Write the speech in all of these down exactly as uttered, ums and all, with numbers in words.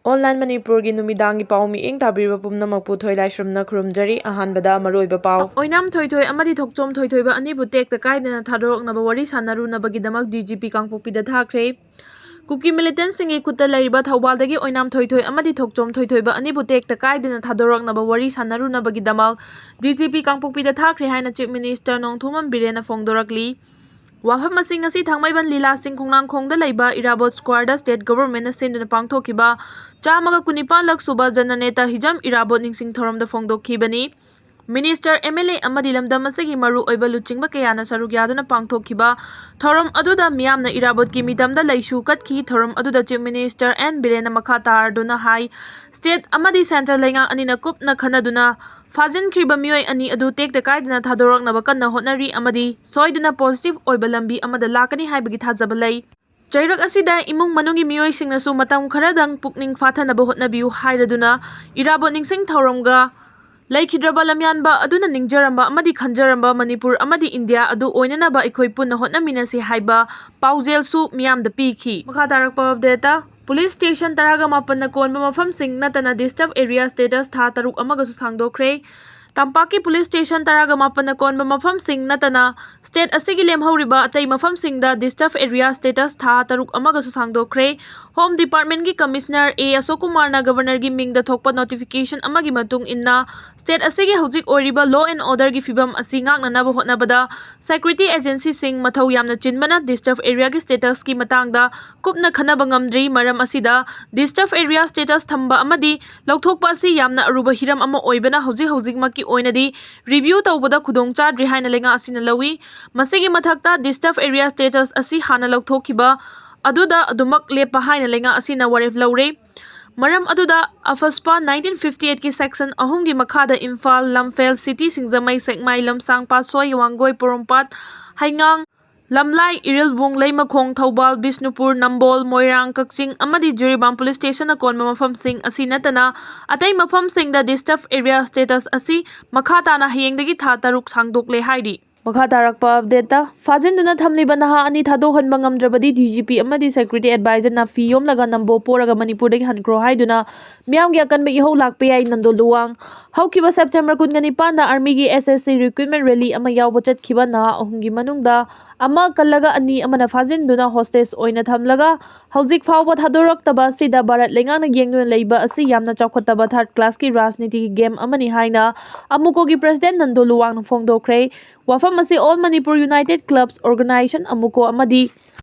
Online ꯃꯅꯤꯄꯨꯔꯒꯤ ꯅꯨꯃꯤꯗꯥꯡꯒꯤ ꯄꯥꯎ ꯃꯤꯠꯌꯦꯡ ꯇꯥꯕꯤꯔꯤꯕ ꯄꯨꯝꯅꯃꯛꯄꯨ ꯊꯣꯏꯂꯥꯏꯁ꯭ꯔꯝꯅ ꯈꯨꯔꯨꯝꯖꯔꯤ꯫ ꯑꯍꯥꯟꯕꯗ ꯃꯔꯨꯑꯣꯏꯕ ꯄꯥꯎ꯫ ꯑꯣꯏꯅꯥꯝ ꯊꯣꯏꯊꯣꯏ ꯑꯃꯗꯤ ꯊꯣꯛꯆꯣꯝ ꯊꯣꯏꯊꯣꯏꯕ ꯑꯅꯤꯕꯨ ꯇꯦꯛꯇ ꯀꯥꯏꯗꯅ ꯊꯥꯗꯣꯔꯛꯅꯕ ꯋꯥꯔꯤ ꯁꯥꯟꯅꯔꯨꯅꯕꯒꯤꯗꯃꯛ D G P ꯀꯥꯡꯄꯣꯛꯄꯤꯗ ꯊꯥꯈ꯭ꯔꯦ꯫ ꯀꯨꯀꯤ ꯃꯤꯂꯤꯇꯦꯟꯁꯤꯡꯒꯤ ꯈꯨꯠꯇ ꯂꯩꯔꯤꯕ ꯊꯧꯕꯥꯜꯗꯒꯤ ꯑꯣꯏꯅꯥꯝ ꯊꯣꯏꯊꯣꯏ ꯑꯃꯗꯤ ꯊꯣꯛꯆꯣꯝ ꯊꯣꯏꯊꯣꯏꯕ ꯑꯅꯤꯕꯨ ꯇꯦꯛꯇ ꯀꯥꯏꯗꯅ ꯊꯥꯗꯣꯔꯛꯅꯕ ꯋꯥꯔꯤ ꯁꯥꯟꯅꯔꯨꯅꯕꯒꯤꯗꯃꯛ D G P ꯀꯥꯡꯄꯣꯛꯄꯤꯗ ꯊꯥꯈ꯭ꯔꯦ ꯍꯥꯏꯅ Chief Minister ꯅꯣꯡꯊꯣꯝꯕꯝ ꯕꯤꯔꯦꯟꯅ ꯐꯣꯡꯗꯣꯔꯛꯂꯤ꯫ ꯋꯥꯐꯝ ꯑꯁꯤ ꯉꯁꯤ ꯊꯥꯡꯃꯩꯕꯟ ꯂꯤꯂꯥꯁꯤꯡ ꯈꯣꯡꯅꯥꯡꯈꯣꯡꯗ ꯂꯩꯕ ꯏꯔꯥꯕꯣꯠ ꯁ꯭ꯀ꯭ꯋꯥꯔꯗ state governmentꯅ ꯁꯤꯟꯗꯨꯅ ꯄꯥꯡꯊꯣꯛꯈꯤꯕ ꯆꯥꯝꯃꯒ ꯀꯨꯟꯅꯤꯄꯥꯟꯂꯛ ꯁꯨꯕ ꯖꯅꯅꯦꯇꯥ ꯍꯤꯖꯝ ꯏꯔꯥꯕꯣꯠ ꯅꯤꯡꯁꯤꯡ ꯊꯧꯔꯝꯗ ꯐꯣꯡꯗꯣꯛꯈꯤꯕꯅꯤ꯫ Minister, M L A ꯑꯃꯗꯤ ꯂꯝꯗꯝ ꯑꯁꯤꯒꯤ ꯃꯔꯨ ꯑꯣꯏꯕ ꯂꯨꯆꯤꯡꯕ ꯀꯌꯥꯅ ꯁꯔꯨꯛ ꯌꯥꯗꯨꯅ ꯄꯥꯡꯊꯣꯛꯈꯤꯕ ꯊꯧꯔꯝ ꯑꯗꯨꯗ ꯃꯤꯌꯥꯝꯅ ꯏꯔꯥꯕꯣꯠꯀꯤ ꯃꯤꯇꯝꯗ ꯂꯩꯁꯨ ꯀꯠꯈꯤ꯫ ꯊꯧꯔꯝ ꯑꯗꯨꯗ Chief Minister N ꯕꯤꯔꯦꯟꯅ ꯃꯈꯥ ꯇꯥꯔꯗꯨꯅ ꯍꯥꯏ, state ꯑꯃꯗꯤ centre ꯂꯩꯉꯥꯛ ꯑꯅꯤꯅ ꯀꯨꯞꯅ ꯈꯟꯅꯗꯨꯅ ꯐꯥꯖꯤꯟꯈ꯭ꯔꯤꯕ ꯃꯤꯑꯣꯏ ꯑꯅꯤ ꯑꯗꯨ ꯇꯦꯛꯇ ꯀꯥꯏꯗꯅ ꯊꯥꯗꯣꯔꯛꯅꯕ ꯀꯟꯅ ꯍꯣꯠꯅꯔꯤ ꯑꯃꯗꯤ ꯁꯣꯏꯗꯅ positive ꯑꯣꯏꯕ ꯂꯝꯕꯤ ꯑꯃꯗ ꯂꯥꯛꯀꯅꯤ ꯍꯥꯏꯕꯒꯤ ꯊꯥꯖꯕ ꯂꯩ꯫ ꯆꯩꯔꯛ ꯑꯁꯤꯗ ꯏꯃꯨꯡ ꯃꯅꯨꯡꯒꯤ ꯃꯤꯑꯣꯏꯁꯤꯡꯅꯁꯨ ꯃꯇꯝ ꯈꯔꯗꯪ ꯄꯨꯛꯅꯤꯡ ꯐꯥꯊꯅꯕ ꯍꯣꯠꯅꯕꯤꯌꯨ ꯍꯥꯏꯔꯗꯨꯅ ꯏꯔꯥꯕꯣꯠ ꯅꯤꯡꯁꯤꯡ ꯊꯧꯔꯝꯒ ꯂꯩꯈꯤꯗ꯭ꯔꯕ ꯂꯝꯌꯥꯟꯕ ꯑꯗꯨꯅ ꯅꯤꯡꯖꯔꯝꯕ ꯑꯃꯗꯤ ꯈꯟꯖꯔꯝꯕ ꯃꯅꯤꯄꯨꯔ ꯑꯃꯗꯤ ꯏꯟꯗꯤꯌꯥ ꯑꯗꯨ ꯑꯣꯏꯅꯅꯕ ꯑꯩꯈꯣꯏ ꯄꯨꯟꯅ ꯍꯣꯠꯅꯃꯤꯟꯅꯁꯤ ꯍꯥꯏꯕ ꯄꯥꯎꯖꯦꯜꯁꯨ ꯃꯤꯌꯥꯝꯗ ꯄꯤꯈꯤ꯫ ꯃꯈꯥ ꯇꯥꯔꯛꯄ updateꯇ, police station ꯇꯔꯥꯒ ꯃꯥꯄꯟꯅ ꯀꯣꯟꯕ ꯃꯐꯝꯁꯤꯡ ꯅꯠꯇꯅ disturb area status ꯊꯥ ꯇꯔꯨꯛ ꯑꯃꯒꯁꯨ ꯁꯥꯡꯗꯣꯛꯈ꯭ꯔꯦ꯫ ꯇꯝꯄꯥꯛꯀꯤ police station ꯇꯔꯥꯒ ꯃꯥꯄꯟꯅ ꯀꯣꯟꯕ ꯃꯐꯝꯁꯤꯡ ꯅꯠꯇꯅ state ꯑꯁꯤꯒꯤ ꯂꯦꯝꯍꯧꯔꯤꯕ ꯑꯇꯩ ꯃꯐꯝꯁꯤꯡꯗ disturb area status ꯊꯥ ꯇꯔꯨꯛ ꯑꯃꯒꯁꯨ ꯁꯥꯡꯗꯣꯛꯈ꯭ꯔꯦ꯫ Home Departmentꯀꯤ Commissioner A ꯑꯁꯣꯛ ꯀꯨꯃꯥꯔꯅ Governorꯒꯤ ꯃꯤꯡꯗ ꯊꯣꯛꯄ notification ꯑꯃꯒꯤ ꯃꯇꯨꯡ ꯏꯟꯅ, state ꯑꯁꯤꯒꯤ ꯍꯧꯖꯤꯛ ꯑꯣꯏꯔꯤꯕ law and orderꯒꯤ ꯐꯤꯕꯝ ꯑꯁꯤ ꯉꯥꯛꯅꯅꯕ ꯍꯣꯠꯅꯕꯗ security agencyꯁꯤꯡ ꯃꯊꯧ ꯌꯥꯝꯅ ꯆꯤꯟꯕꯅ disturb areaꯒꯤ statusꯀꯤ ꯃꯇꯥꯡꯗ ꯀꯨꯞꯅ ꯈꯟꯅꯕ ꯉꯝꯗ꯭ꯔꯤ꯫ ꯃꯔꯝ ꯑꯁꯤꯗ, disturb area status ꯊꯝꯕ ꯑꯃꯗꯤ ꯂꯧꯊꯣꯛꯄ ꯑꯁꯤ ꯌꯥꯝꯅ ꯑꯔꯨꯕ ꯍꯤꯔꯝ ꯑꯃ ꯑꯣꯏꯕꯅ ꯍꯧꯖꯤꯛ ꯍꯧꯖꯤꯛꯃꯛꯀꯤ ꯑꯣꯏꯅꯗꯤ review ꯇꯧꯕꯗ ꯈꯨꯗꯣꯡ ꯆꯥꯗ꯭ꯔꯤ ꯍꯥꯏꯅ ꯂꯩꯉꯥꯛ ꯑꯁꯤꯅ ꯂꯧꯏ꯫ ꯃꯁꯤꯒꯤ ꯃꯊꯛꯇ, disturb area status ꯑꯁꯤ ꯍꯥꯟꯅ ꯂꯧꯊꯣꯛꯈꯤꯕ ꯑꯗꯨꯗ ꯑꯗꯨꯃꯛ ꯂꯦꯞꯄ ꯍꯥꯏꯅ ꯂꯩꯉꯥꯛ ꯑꯁꯤꯅ ꯋꯥꯔꯦꯞ ꯂꯧꯔꯦ꯫ ꯃꯔꯝ ꯑꯗꯨꯗ, AFSPA nineteen fifty eightꯀꯤ section ꯑꯍꯨꯝꯒꯤ ꯃꯈꯥꯗ ꯏꯝꯐꯥꯜ, ꯂꯝꯐꯦꯜ, city ꯁꯤꯡꯖꯃꯩ, ꯁꯦꯛꯃꯥꯏ, ꯂꯝꯁꯥꯡ, ꯄꯥꯠꯁꯣꯏ, ꯋꯥꯡꯒꯣꯏ, ꯄꯣꯔꯣꯝꯄꯥꯠ, ꯍꯩꯉꯥꯡ, ꯂꯝꯂꯥꯏ, ꯏꯔꯤꯜꯕꯨꯡ, ꯂꯩꯃꯈꯣꯡ, ꯊꯧꯕꯥꯜ, ꯕꯤꯁꯅꯨꯄꯨꯔ, ꯅꯝꯕꯣꯜ, ꯃꯣꯏꯔꯥꯡ, ꯀꯛꯆꯤꯡ ꯑꯃꯗꯤ ꯖꯤꯔꯤꯕꯥꯝ police stationꯅ ꯀꯣꯟꯕ ꯃꯐꯝꯁꯤꯡ ꯑꯁꯤ ꯅꯠꯇꯅ ꯑꯇꯩ ꯃꯐꯝꯁꯤꯡꯗ disturb area status ꯑꯁꯤ ꯃꯈꯥ ꯇꯥꯅ ꯍꯌꯦꯡꯗꯒꯤ ꯊꯥ ꯇꯔꯨꯛ ꯁꯥꯡꯗꯣꯛꯂꯦ ꯍꯥꯏꯔꯤ꯫ ꯃꯈꯥ ꯇꯥꯔꯛꯄ ꯑꯞꯗꯦꯠꯇ, ꯐꯥꯖꯤꯟꯗꯨꯅ ꯊꯝꯂꯤꯕ ꯅꯍꯥ ꯑꯅꯤ ꯊꯥꯗꯣꯛꯍꯟꯕ ꯉꯝꯗ꯭ꯔꯕꯗꯤ ꯗꯤ ꯖꯤ ꯄꯤ ꯑꯃꯗꯤ ꯁꯦꯀ꯭ꯌꯨꯔꯤꯇꯤ ꯑꯦꯗꯚꯥꯏꯖꯔꯅ ꯐꯤ ꯌꯣꯝꯂꯒ ꯅꯝꯕꯣ ꯄꯣꯔꯒ ꯃꯅꯤꯄꯨꯔꯗꯒꯤ ꯍꯟꯈ꯭ꯔꯣ ꯍꯥꯏꯗꯨꯅ ꯃꯤꯌꯥꯝꯒꯤ ꯑꯀꯟꯕ ꯏꯍꯧ ꯂꯥꯛꯄ ꯌꯥꯏ, ꯅꯟꯗꯣ ꯂꯨꯋꯥꯡ꯫ ꯍꯧꯈꯤꯕ ꯁꯦꯞꯇꯦꯝꯕꯔ ꯀꯨꯟꯒ ꯅꯤꯄꯥꯟꯗ ꯑꯥꯔꯃꯤꯒꯤ ꯑꯦꯁ ꯑꯦꯁ ꯁꯤ ꯔꯤꯀ꯭ꯔꯨꯠꯃꯦꯟ ꯔꯦꯂꯤ ꯑꯃ ꯌꯥꯎꯕ ꯆꯠꯈꯤꯕ ꯅꯍꯥ ꯑꯍꯨꯝꯒꯤ ꯃꯅꯨꯡꯗ ꯑꯃ ꯀꯜꯂꯒ ꯑꯅꯤ ꯑꯃꯅ ꯐꯥꯖꯤꯟꯗꯨꯅ ꯍꯣꯁꯇꯦꯖ ꯑꯣꯏꯅ ꯊꯝꯂꯒ ꯍꯧꯖꯤꯛ ꯐꯥꯎꯕ ꯊꯥꯗꯣꯔꯛꯇꯕ ꯑꯁꯤꯗ ꯚꯥꯔꯠ ꯂꯩꯉꯥꯛꯅ ꯌꯦꯡꯗꯨꯅ ꯂꯩꯕ ꯑꯁꯤ ꯌꯥꯝꯅ ꯆꯥꯎꯈꯠꯇꯕ ꯊꯥꯔꯠ ꯀ꯭ꯂꯥꯁꯀꯤ ꯔꯥꯖꯅꯤꯇꯤꯒꯤ ꯒꯦꯝ ꯑꯃꯅꯤ ꯍꯥꯏꯅ ꯑꯃꯨꯀꯣꯒꯤ ꯄ꯭ꯔꯁꯤꯗꯦꯟ ꯅꯟꯗꯣ ꯂꯨꯋꯥꯡꯅ ꯐꯣꯡꯗꯣꯛꯈ꯭ꯔꯦ꯫ ꯋꯥꯐꯝ ꯑꯁꯤ ꯑꯣꯜ ꯃꯅꯤꯄꯨꯔ ꯌꯨꯅꯥꯏꯇꯦꯗ ꯀ꯭ꯂꯕꯁ ꯑꯣꯔꯒꯅꯥꯏꯖꯦꯁꯟ, ꯑꯃꯨꯀꯣ, ꯑꯃꯗꯤ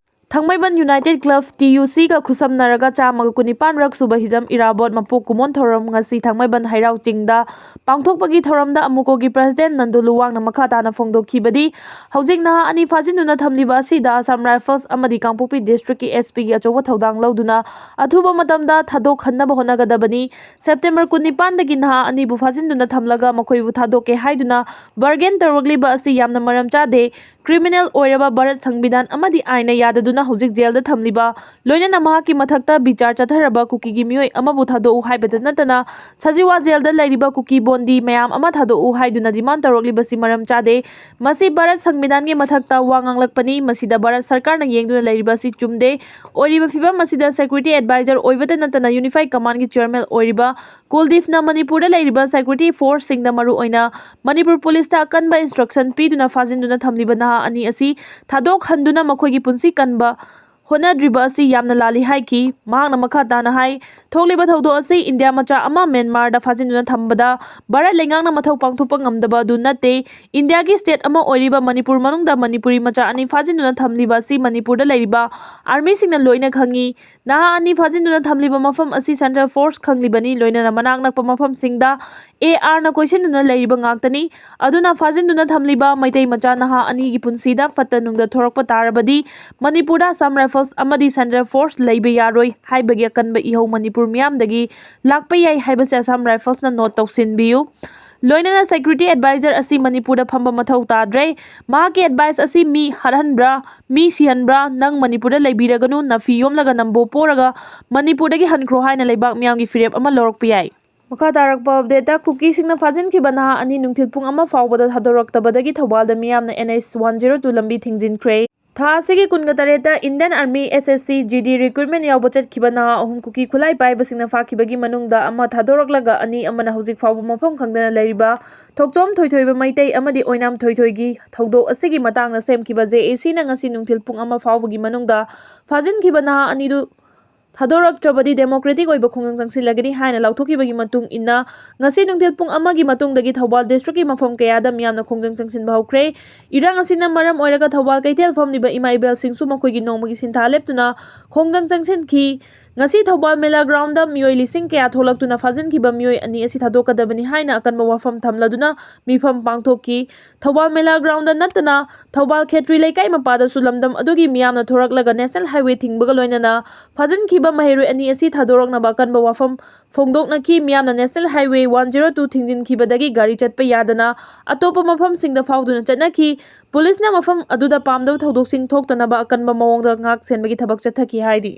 ꯊꯥꯡꯃꯩꯕꯟ ꯌꯨꯅꯥꯏꯇꯦꯗ ꯀ꯭ꯂꯕ, ꯇꯤ ꯌꯨ ꯁꯤꯒ ꯈꯨꯠꯁꯝꯅꯔꯒ ꯆꯥꯝꯃꯒ ꯀꯨꯟꯅꯤꯄꯥꯟꯔꯛ ꯁꯨꯕ ꯍꯤꯖꯝ ꯏꯔꯥꯕꯣꯠ ꯃꯄꯣꯛ ꯀꯨꯝꯑꯣꯟ ꯊꯧꯔꯝ ꯉꯁꯤ ꯊꯥꯡꯃꯩꯕꯟ ꯍꯩꯔꯥꯎ ꯆꯤꯡꯗ ꯄꯥꯡꯊꯣꯛꯄꯒꯤ ꯊꯧꯔꯝꯗ ꯑꯃꯨꯀꯣꯒꯤ ꯄ꯭ꯔꯁꯤꯗꯦꯟ ꯅꯟꯗꯨ ꯂꯨꯋꯥꯡꯅ ꯃꯈꯥ ꯇꯥꯅ ꯐꯣꯡꯗꯣꯛꯈꯤꯕꯗꯤ, ꯍꯧꯖꯤꯛ ꯅꯍꯥ ꯑꯅꯤ ꯐꯥꯖꯤꯟꯗꯨꯅ ꯊꯝꯂꯤꯕ ꯑꯁꯤꯗ ꯑꯁꯥꯝ ꯔꯥꯏꯐꯜꯁ ꯑꯃꯗꯤ ꯀꯥꯡꯄꯣꯛꯄꯤ ꯗꯤꯁꯇ꯭ꯔꯤꯛꯀꯤ ꯑꯦꯁ ꯄꯤꯒꯤ ꯑꯆꯧꯕ ꯊꯧꯗꯥꯡ ꯂꯧꯗꯨꯅ ꯑꯊꯨꯕ ꯃꯇꯝꯗ ꯊꯥꯗꯣꯛꯍꯟꯅꯕ ꯍꯣꯠꯅꯒꯗꯕꯅꯤ꯫ ꯁꯦꯞꯇꯦꯝꯕꯔ ꯀꯨꯟꯅꯤꯄꯥꯟꯗꯒꯤ ꯅꯍꯥ ꯑꯅꯤꯕꯨ ꯐꯥꯖꯤꯟꯗꯨꯅ ꯊꯝꯂꯒ ꯃꯈꯣꯏꯕꯨ ꯊꯥꯗꯣꯛꯀꯦ ꯍꯥꯏꯗꯨꯅ ꯕꯥꯔꯒꯦꯟ ꯇꯧꯔꯛꯂꯤꯕ ꯑꯁꯤ ꯌꯥꯝꯅ ꯃꯔꯝ ꯆꯥꯗꯦ꯫ ꯀ꯭ꯔꯤꯃꯤꯅꯦꯜ ꯑꯣꯏꯔꯕ ꯚꯥꯔꯠ ꯁꯪꯕꯤꯙꯥꯟ ꯑꯃꯗꯤ ꯑꯥꯏꯟꯅ ꯌꯥꯗꯗꯨꯅ ꯍꯧꯖꯤꯛ ꯖꯦꯜꯗ ꯊꯝꯂꯤꯕ, ꯂꯣꯏꯅꯅ ꯃꯍꯥꯛꯀꯤ ꯃꯊꯛꯇ ꯕꯤꯆꯥꯔ ꯆꯠꯊꯔꯕ ꯀꯨꯀꯤꯒꯤ ꯃꯤꯑꯣꯏ ꯑꯃꯕꯨ ꯊꯥꯗꯣꯛꯎ ꯍꯥꯏꯕꯇ ꯅꯠꯇꯅ ꯁꯖꯤꯋꯥ ꯖꯦꯜꯗ ꯂꯩꯔꯤꯕ ꯀꯨꯀꯤ ꯕꯣꯟꯗꯤ ꯃꯌꯥꯝ ꯑꯃ ꯊꯥꯗꯣꯛꯎ ꯍꯥꯏꯗꯨꯅ ꯗꯤꯃꯥꯟ ꯇꯧꯔꯛꯂꯤꯕꯁꯤ ꯃꯔꯝ ꯆꯥꯗꯦ꯫ ꯃꯁꯤ ꯚꯥꯔꯠ ꯁꯪꯕꯤꯙꯥꯟꯒꯤ ꯃꯊꯛꯇ ꯋꯥ ꯉꯥꯡꯂꯛꯄꯅꯤ꯫ ꯃꯁꯤꯗ ꯚꯥꯔꯠ ꯁꯔꯀꯥꯔꯅ ꯌꯦꯡꯗꯨꯅ ꯂꯩꯔꯤꯕ ꯑꯁꯤ ꯆꯨꯝꯗꯦ꯫ ꯑꯣꯏꯔꯤꯕ ꯐꯤꯕꯝ ꯑꯁꯤꯗ ꯁꯦꯀ꯭ꯌꯨꯔꯤꯇꯤ ꯑꯦꯗꯚꯥꯏꯖꯔ ꯑꯣꯏꯕꯇ ꯅꯠꯇꯅ ꯌꯨꯅꯤꯐꯥꯏꯗ ꯀꯃꯥꯟꯒꯤ ꯆꯤꯌꯔꯃꯦꯟ ꯑꯣꯏꯔꯤꯕ ꯀꯨꯜꯗꯤꯞꯅ ꯃꯅꯤꯄꯨꯔꯗ ꯂꯩꯔꯤꯕ ꯁꯦꯀ꯭ꯌꯨꯔꯤꯇꯤ ꯐꯣꯔꯁꯁꯤꯡꯗ, ꯃꯔꯨꯑꯣꯏꯅ ꯃꯅꯤꯄꯨꯔ ꯄꯨꯂꯤꯁꯇ ꯑꯀꯟꯕ ꯏꯟꯁꯇ꯭ꯔꯛꯁꯟ ꯄꯤꯗꯨꯅ ꯐꯥꯖꯤꯟꯗꯨꯅ ꯊꯝꯂꯤꯕ ꯅꯍꯥ ꯑꯅꯤ ꯑꯁꯤ ꯊꯥꯗꯣꯛꯍꯟꯗꯨꯅ ꯃꯈꯣꯏꯒꯤ ꯄꯨꯟꯁꯤ ꯀꯟꯕ ꯍꯣꯠꯅꯗ꯭ꯔꯤꯕ ꯑꯁꯤ ꯌꯥꯝꯅ ꯂꯥꯜꯂꯤ ꯍꯥꯏꯈꯤ꯫ ꯃꯍꯥꯛꯅ ꯃꯈꯥ ꯇꯥꯅ ꯍꯥꯏ, ꯊꯣꯛꯂꯤꯕ ꯊꯧꯗꯣꯛ ꯑꯁꯤ ꯏꯟꯗꯤꯌꯥ ꯃꯆꯥ ꯑꯃ ꯃ꯭ꯌꯥꯟꯃꯥꯔꯗ ꯐꯥꯖꯤꯟꯗꯨꯅ ꯊꯝꯕꯗ ꯚꯥꯔꯠ ꯂꯩꯉꯥꯛꯅ ꯃꯊꯧ ꯄꯥꯡꯊꯣꯛꯄ ꯉꯝꯗꯕ ꯑꯗꯨ ꯅꯠꯇꯦ꯫ ꯏꯟꯗꯤꯌꯥꯒꯤ ꯁ꯭ꯇꯦꯠ ꯑꯃ ꯑꯣꯏꯔꯤꯕ ꯃꯅꯤꯄꯨꯔ ꯃꯅꯨꯡꯗ ꯃꯅꯤꯄꯨꯔꯤ ꯃꯆꯥ ꯑꯅꯤ ꯐꯥꯖꯤꯟꯗꯨꯅ ꯊꯝꯂꯤꯕ ꯑꯁꯤ ꯃꯅꯤꯄꯨꯔꯗ ꯂꯩꯔꯤꯕ ꯑꯥꯔꯃꯤꯁꯤꯡꯅ ꯂꯣꯏꯅ ꯈꯪꯏ꯫ ꯅꯍꯥ ꯑꯅꯤ ꯐꯥꯖꯤꯟꯗꯨꯅ ꯊꯝꯂꯤꯕ ꯃꯐꯝ ꯑꯁꯤ ꯁꯦꯟꯇ꯭ꯔꯦꯜ ꯐꯣꯔꯁ ꯈꯪꯂꯤꯕꯅꯤ, ꯂꯣꯏꯅꯅ ꯃꯅꯥꯛ ꯅꯛꯄ ꯃꯐꯝꯁꯤꯡꯗ ꯑꯦ ꯑꯥꯔꯅ ꯀꯣꯏꯁꯤꯟꯗꯨꯅ ꯂꯩꯔꯤꯕ ꯉꯥꯛꯇꯅꯤ꯫ ꯑꯗꯨꯅ ꯐꯥꯖꯤꯟꯗꯨꯅ ꯊꯝꯂꯤꯕ ꯃꯩꯇꯩ ꯃꯆꯥ ꯅꯍꯥ ꯑꯅꯤꯒꯤ ꯄꯨꯟꯁꯤꯗ ꯐꯠꯇ ꯅꯨꯡꯗ ꯊꯣꯔꯛꯄ ꯇꯥꯔꯕꯗꯤ ꯃꯅꯤꯄꯨꯔꯗ ꯑꯁꯥꯝ ꯔꯥꯏꯐꯜꯁ ꯑꯃꯗꯤ ꯁꯦꯟꯇ꯭ꯔꯦꯜ ꯐꯣꯔꯁ ꯂꯩꯕ ꯌꯥꯔꯣꯏ ꯍꯥꯏꯕꯒꯤ ꯑꯀꯟꯕ ꯏꯍꯧ ꯃꯅꯤꯄꯨꯔ ꯃꯤꯌꯥꯝꯗꯒꯤ ꯂꯥꯛꯄ ꯌꯥꯏ ꯍꯥꯏꯕꯁꯤ ꯑꯁꯥꯝ ꯔꯥꯏꯐꯜꯁꯅ ꯅꯣꯠ ꯇꯧꯁꯤꯟꯕꯤꯌꯨ꯫ ꯂꯣꯏꯅꯅ ꯁꯦꯀ꯭ꯌꯨꯔꯤꯇꯤ ꯑꯦꯗꯚꯥꯏꯖꯔ ꯑꯁꯤ ꯃꯅꯤꯄꯨꯔꯗ ꯐꯝꯕ ꯃꯊꯧ ꯇꯥꯗ꯭ꯔꯦ꯫ ꯃꯍꯥꯛꯀꯤ ꯑꯦꯗꯚꯥꯏꯁ ꯑꯁꯤ ꯃꯤ ꯍꯥꯠꯍꯟꯕ꯭ꯔꯥ, ꯃꯤ ꯁꯤꯍꯟꯕ꯭ꯔꯥ, ꯅꯪ ꯃꯅꯤꯄꯨꯔꯗ ꯂꯩꯕꯤꯔꯒꯅꯨ, ꯅꯐꯤ ꯌꯣꯝꯂꯒ ꯅꯝꯕꯣ ꯄꯣꯔꯒ ꯃꯅꯤꯄꯨꯔꯗꯒꯤ ꯍꯟꯈ꯭ꯔꯣ ꯍꯥꯏꯅ ꯂꯩꯕꯥꯛ ꯃꯤꯌꯥꯝꯒꯤ ꯐꯤꯔꯦꯞ ꯑꯃ ꯂꯧꯔꯛꯄ ꯌꯥꯏ꯫ ꯃꯈꯥ ꯇꯥꯔꯛꯄ ꯑꯞꯗꯦꯠꯇ, ꯀꯨꯀꯤꯁꯤꯡꯅ ꯐꯥꯖꯤꯟꯈꯤꯕ ꯅꯍꯥ ꯑꯅꯤ ꯅꯨꯡꯊꯤꯜ ꯄꯨꯡ ꯑꯃ ꯐꯥꯎꯕꯗ ꯊꯥꯗꯣꯔꯛꯇꯕꯗꯒꯤ ꯊꯧꯕꯥꯜꯗ ꯃꯤꯌꯥꯝꯅ N H one zero two ꯂꯝꯕꯤ ꯊꯤꯡꯖꯤꯟꯈ꯭ꯔꯦ꯫ ꯊꯥ ꯑꯁꯤꯒꯤ ꯀꯨꯟꯒ ꯇꯔꯦꯠꯇ Indian Army S S C G D recruitment ꯌꯥꯎꯕ ꯆꯠꯈꯤꯕ ꯅꯍꯥ ꯑꯍꯨꯝ ꯀꯨꯀꯤ ꯈꯨꯠꯂꯥꯏ ꯄꯥꯏꯕꯁꯤꯡꯅ ꯐꯥꯈꯤꯕꯒꯤ ꯃꯅꯨꯡꯗ ꯑꯃ ꯊꯥꯗꯣꯔꯛꯂꯒ ꯑꯅꯤ ꯑꯃꯅ ꯍꯧꯖꯤꯛ ꯐꯥꯎꯕ ꯃꯐꯝ ꯈꯪꯗꯅ ꯂꯩꯔꯤꯕ ꯊꯣꯛꯆꯣꯝ ꯊꯣꯏꯊꯣꯏꯕ ꯃꯩꯇꯩ ꯑꯃꯗꯤ ꯑꯣꯏꯅꯥꯝ ꯊꯣꯏꯊꯣꯏꯒꯤ ꯊꯧꯗꯣꯛ ꯑꯁꯤꯒꯤ ꯃꯇꯥꯡꯗ ꯁꯦꯝꯈꯤꯕ J A Cꯅ ꯉꯁꯤ ꯅꯨꯡꯊꯤꯜ ꯄꯨꯡ ꯑꯃ ꯐꯥꯎꯕꯒꯤ ꯃꯅꯨꯡꯗ ꯐꯥꯖꯤꯟꯈꯤꯕ ꯅꯍꯥ ꯑꯅꯤꯗꯨ ꯊꯥꯗꯣꯔꯛꯇ꯭ꯔꯕꯗꯤ democratic ꯑꯣꯏꯕ ꯈꯣꯡꯖꯪ ꯆꯪꯁꯤꯜꯂꯒꯅꯤ ꯍꯥꯏꯅ ꯂꯥꯎꯊꯣꯛꯈꯤꯕꯒꯤ ꯃꯇꯨꯡ ꯏꯟꯅ, ꯉꯁꯤ ꯅꯨꯡꯊꯤꯜ ꯄꯨꯡ ꯑꯃꯒꯤ ꯃꯇꯨꯡꯗꯒꯤ ꯊꯧꯕꯥꯜ districtꯀꯤ ꯃꯐꯝ ꯀꯌꯥꯗ ꯃꯤꯌꯥꯝꯅ ꯈꯣꯡꯖꯪ ꯆꯪꯁꯤꯟꯕ ꯍꯧꯈ꯭ꯔꯦ꯫ ꯏꯔꯥꯡ ꯑꯁꯤꯅ ꯃꯔꯝ ꯑꯣꯏꯔꯒ ꯊꯧꯕꯥꯜ ꯀꯩꯊꯦꯜ ꯐꯝꯂꯤꯕ ꯏꯃꯥ ꯏꯕꯦꯜꯁꯤꯡꯁꯨ ꯃꯈꯣꯏꯒꯤ ꯅꯣꯡꯃꯒꯤ ꯁꯤꯟꯊꯥ ꯂꯦꯞꯇꯨꯅ ꯈꯣꯡꯖꯪ ꯆꯪꯁꯤꯟꯈꯤ꯫ ꯉꯁꯤ ꯊꯧꯕꯥꯜ ꯃꯦꯂꯥ groundꯗ ꯃꯤꯑꯣꯏ ꯂꯤꯁꯤꯡ ꯀꯌꯥ ꯊꯣꯛꯂꯛꯇꯨꯅ ꯐꯥꯖꯤꯟꯈꯤꯕ ꯃꯤꯑꯣꯏ ꯑꯅꯤ ꯑꯁꯤ ꯊꯥꯗꯣꯛꯀꯗꯕꯅꯤ ꯍꯥꯏꯅ ꯑꯀꯟꯕ ꯋꯥꯐꯝ ꯊꯝꯂꯗꯨꯅ ꯃꯤꯐꯝ ꯄꯥꯡꯊꯣꯛꯈꯤ꯫ ꯊꯧꯕꯥꯜ ꯃꯦꯂꯥ groundꯗ ꯅꯠꯇꯅ ꯊꯧꯕꯥꯜ ꯈꯦꯇ꯭ꯔꯤ ꯂꯩꯀꯥꯏ ꯃꯄꯥꯗꯁꯨ ꯂꯝꯗꯝ ꯑꯗꯨꯒꯤ ꯃꯤꯌꯥꯝꯅ ꯊꯣꯔꯛꯂꯒ National Highway ꯊꯤꯡꯕꯒ ꯂꯣꯏꯅꯅ ꯐꯥꯖꯤꯟꯈꯤꯕ ꯃꯍꯩꯔꯣꯏ ꯑꯅꯤ ꯑꯁꯤ ꯊꯥꯗꯣꯔꯛꯅꯕ ꯑꯀꯟꯕ ꯋꯥꯐꯝ ꯐꯣꯡꯗꯣꯛꯅꯈꯤ꯫ ꯃꯤꯌꯥꯝꯅ National Highway one zero two ꯊꯤꯡꯖꯤꯟꯈꯤꯕꯗꯒꯤ ꯒꯥꯔꯤ ꯆꯠꯄ ꯌꯥꯗꯅ ꯑꯇꯣꯞꯄ ꯃꯐꯝꯁꯤꯡꯗ ꯐꯥꯎꯗꯨꯅ ꯆꯠꯅꯈꯤ꯫ ꯄꯨꯂꯤꯁꯅ ꯃꯐꯝ ꯑꯗꯨꯗ ꯄꯥꯝꯗꯕ ꯊꯧꯗꯣꯛꯁꯤꯡ ꯊꯣꯛꯇꯅꯕ ꯑꯀꯟꯕ ꯃꯑꯣꯡꯗ ꯉꯥꯛ ꯁꯦꯟꯕꯒꯤ ꯊꯕꯛ ꯆꯠꯊꯈꯤ ꯍꯥꯏꯔꯤ꯫